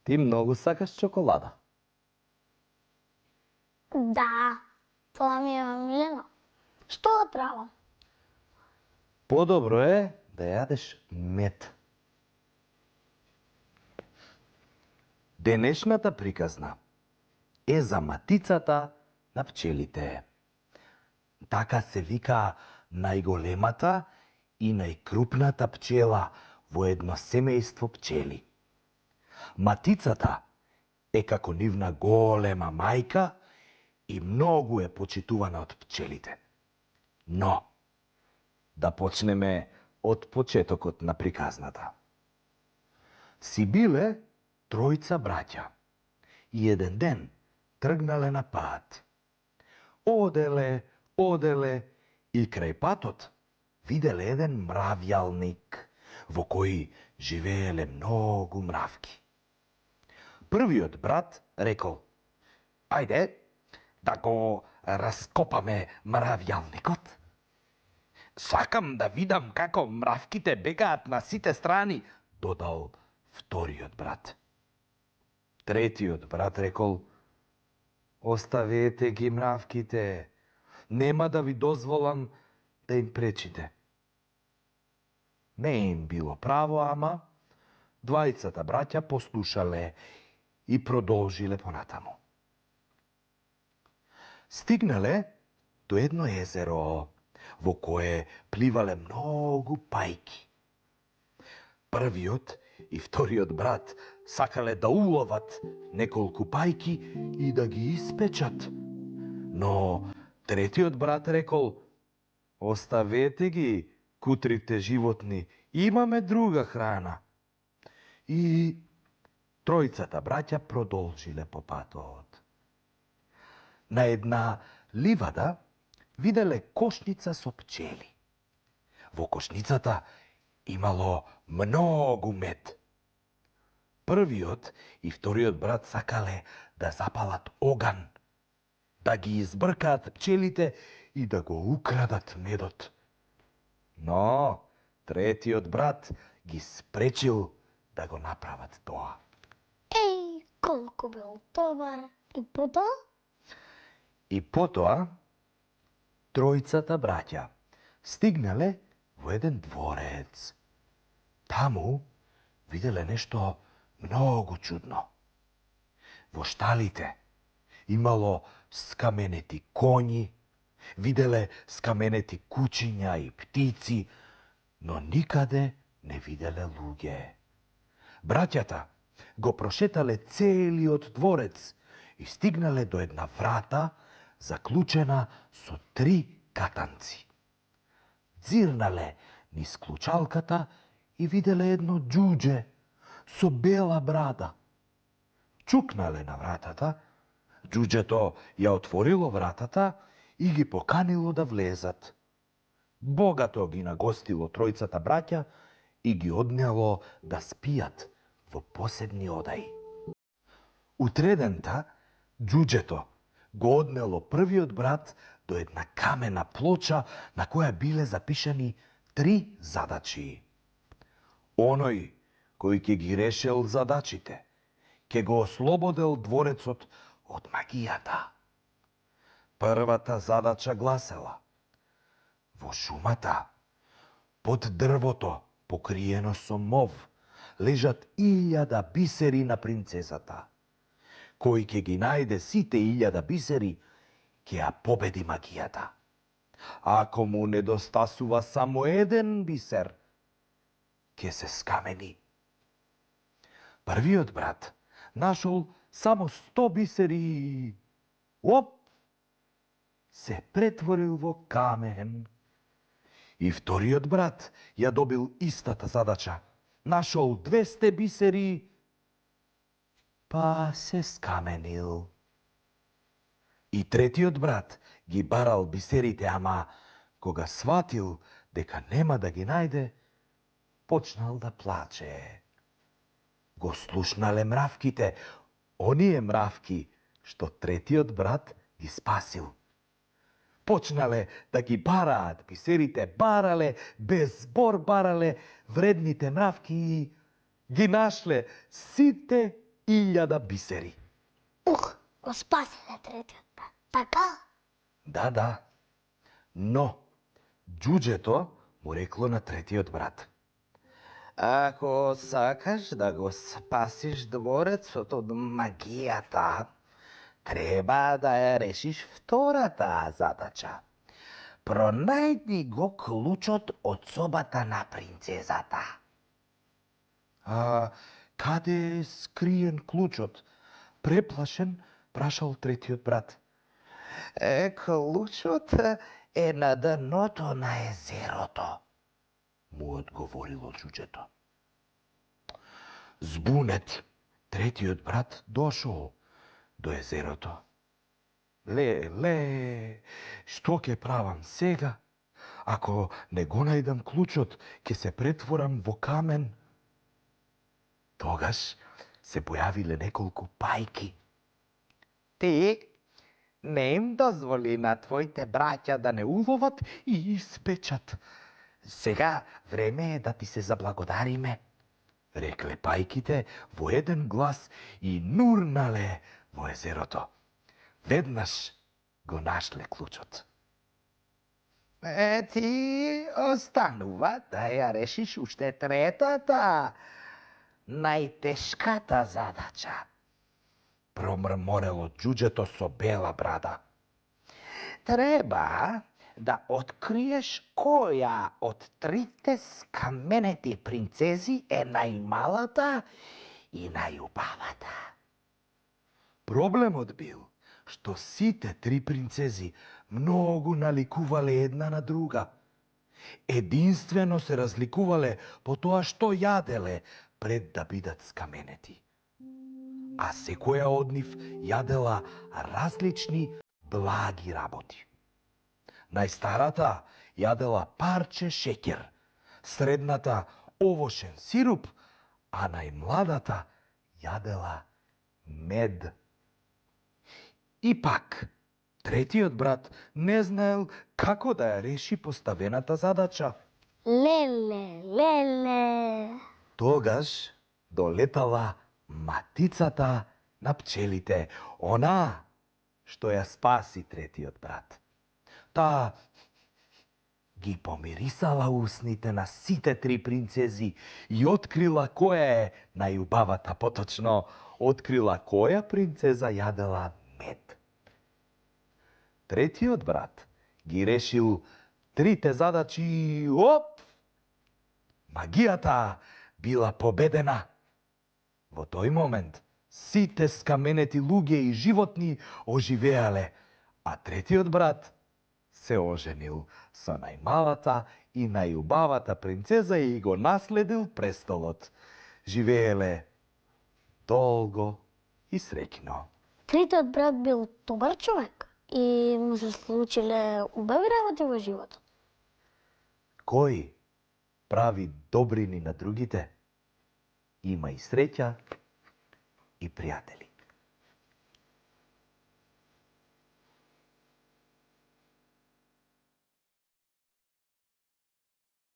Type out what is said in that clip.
Ти многу сакаш чоколада. Да, тоа ми е омилено. Што да правам? Подобро е да јадеш мед. Денешната приказна е за матицата на пчелите. Така се вика најголемата и најкрупната пчела во едно семејство пчели. Матицата е како нивна голема мајка и многу е почитувана од пчелите. Но, да почнеме од почетокот на приказната. Си биле тројца браќа и еден ден тргнале на пат. Оделе и крај патот виделе еден мравјалник во кој живееле многу мравки. Првиот брат рекол: "Ајде да го раскопаме мравјалникот. Сакам да видам како мравките бегаат на сите страни", додал вториот брат. Третиот брат рекол: "Оставете ги мравките, нема да ви дозволам да им пречите." Не им било право, ама двајцата браќа послушале и продолжиле понатаму. Стигнале до едно езеро во кое пливале многу пајки. Првиот и вториот брат сакале да уловат неколку пајки и да ги испечат. Но третиот брат рекол: "Оставете ги кутрите животни, имаме друга храна." И тројцата браќа продолжиле по патот. На една ливада виделе кошница со пчели. Во кошницата имало многу мед. Првиот и вториот брат сакале да запалат оган, да ги избркаат пчелите и да го украдат медот. Но третиот брат ги спречил да го направат тоа. Еј, колку бил добар. И потоа? И потоа тројцата браќа стигнале во еден дворец. Таму виделе нешто многу чудно. Во шталите имало скаменети коњи, виделе скаменети кучиња и птици, но никаде не виделе луѓе. Браќата го прошетале целиот дворец и стигнале до една врата заклучена со 3 катанци. Дзирнале низ клучалката и виделе едно џуџе со бела брада. Чукнале на вратата, џуџето ја отворило вратата и ги поканило да влезат. Богато ги нагостило тројцата браќа и ги однело да спијат во посебни одаи. Утредента, џуџето го однело првиот брат до една камена плоча на која биле запишани 3 задачи. Оној кој ќе ги решел задачите, ќе го ослободел дворецот од магијата. Првата задача гласела: во шумата, под дрвото, покриено со мов, лежат 1000 бисери на принцесата. Кој ќе ги најде сите 1000 бисери, ќе ја победи магијата. Ако му недостасува само еден бисер, ќе се скамени. Првиот брат нашол само 100 бисери и оп, се претворил во камен. И вториот брат ја добил истата задача. Нашол 200 бисери, па се скаменил. И третиот брат ги барал бисерите, ама кога сватил дека нема да ги најде, почнал да плаче. Го слушнале мравките, оние мравки што третиот брат ги спасил. Почнале да ги бараат бисерите, барале, без збор барале вредните мравки и ги нашле сите 1000 бисери. Го спаселе третиот брат. Така? Да. Но, џуџето му рекло на третиот брат. Ако сакаш да го спасиш дворецот од магијата, треба да ја решиш втората задача. Пронајди го клучот од собата на принцезата. А каде е скриен клучот? Преплашен, прашал третиот брат. Клучот е на дното на езерото, му одговорило џуџето. Збунет, третиот брат дошол до езерото. Ле, што ќе правам сега? Ако не го најдам клучот, ќе се претворам во камен. Тогаш се појавиле неколку пајки. Ти не им дозволи на твоите браќа да не уловат и испечат. Сега време е да ти се заблагодариме, рекле пајките во еден глас и нурнале во езерото. Веднаш го нашле клучот. Ти останува да ја решиш уште третата, најтешката задача, промрморело џуџето со бела брада. Треба да откриеш која од трите скаменети принцези е најмалата и најубавата. Проблемот бил што сите три принцези многу наликувале една на друга. Единствено се разликувале по тоа што јаделе пред да бидат скаменети. А секоја од нив јадела различни благи работи. Најстарата јадела парче шеќер, средната овошен сируп, а најмладата јадела мед. Ипак, третиот брат не знаел како да ја реши поставената задача. Леле. Тогаш долетала матицата на пчелите, она што ја спаси третиот брат. Таа ги помирисала усните на сите три принцези и открила која е најубавата, поточно открила која принцеза јадела мед. Третиот брат ги решил трите задачи и магијата била победена. Во тој момент сите скаменети луѓе и животни оживеале, а третиот брат се оженил со најмалата и најубавата принцеза и го наследил престолот. Живееле долго и среќно. Третиот брат бил добар човек и му се случиле убави работи во животот. Кој прави добрини на другите, има и среќа и пријатели.